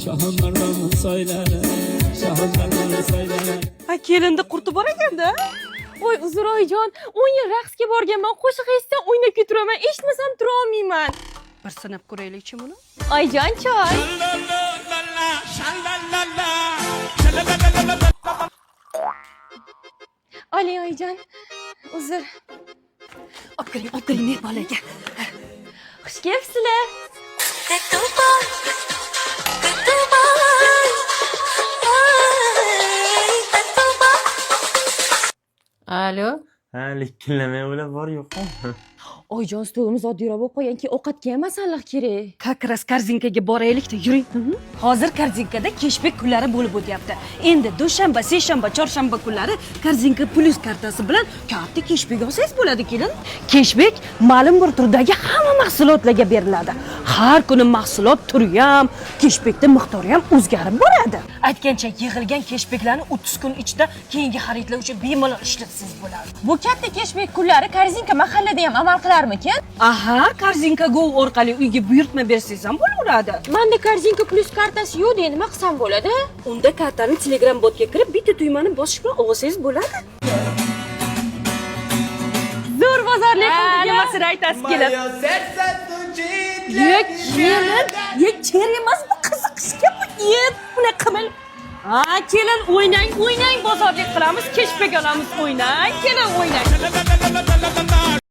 Shohimardon soylari, Shohimardon soylari. Ha, kelinni qurti bor ekanda. Voy, uzr, oyijon, 10 yil raqsga borganman, qo'shiq eshitsam o'ynab ketiraman, eshitmasam tura olmayman. Bir sinab ko'raylikchi buni. Oyijon, choy. Oling, oyijon. Uzr. Olib kiring, olib kiring mehmonlarga. Xush kelibsizlar. Alo. Ha, likillamay o'ylab bor yo'qmi? Oyijon, stolimiz oddiyroq bo'lib qolgan, keyin ovqatga ham masalliq kerak. Как раз Korzinkaga boraylik-da, yuring. Hozir Korzinkada keshbek kunlari bo'lib o'tyapti. Endi dushanba, seshanba, chorshanba kunlari Korzinka Plus kartasi bilan katta keshbek olsangiz bo'ladi, kelin. Keshbek ma'lum bir turdagi hamma mahsulotlarga beriladi. Har kuni mahsulot turi ham, keshbekda miqdori ham o'zgarib boradi. Aytgancha, yig'ilgan keshbeklarni 30 kun ichida keyingi xaridlar uchun bemalol ishlatsangiz bo'ladi. Bu katta keshbek kunlari Korzinka mahallada ham amal qilarmikin? Aha, Korzinka Go orqali uyga buyurtma bersangiz ham bo'laveradi. Menda Korzinka Plus kartasi yo'q, nima qilsam bo'ladi? Unda kartani Telegram botga kirib, bitta tugmani bosish bilan olsangiz bo'ladi. Zo'r bozorlik qildik. Nimasini aytasiz, kelin? Ye, kelin. Ye, kerak emas bu qiziqishga bu, ye, bunaqa qilmang. Ha, kelin, o'ynang, o'ynang, bozorlik qilamiz, keshbek olamiz, o'ynang, kelin, o'ynang.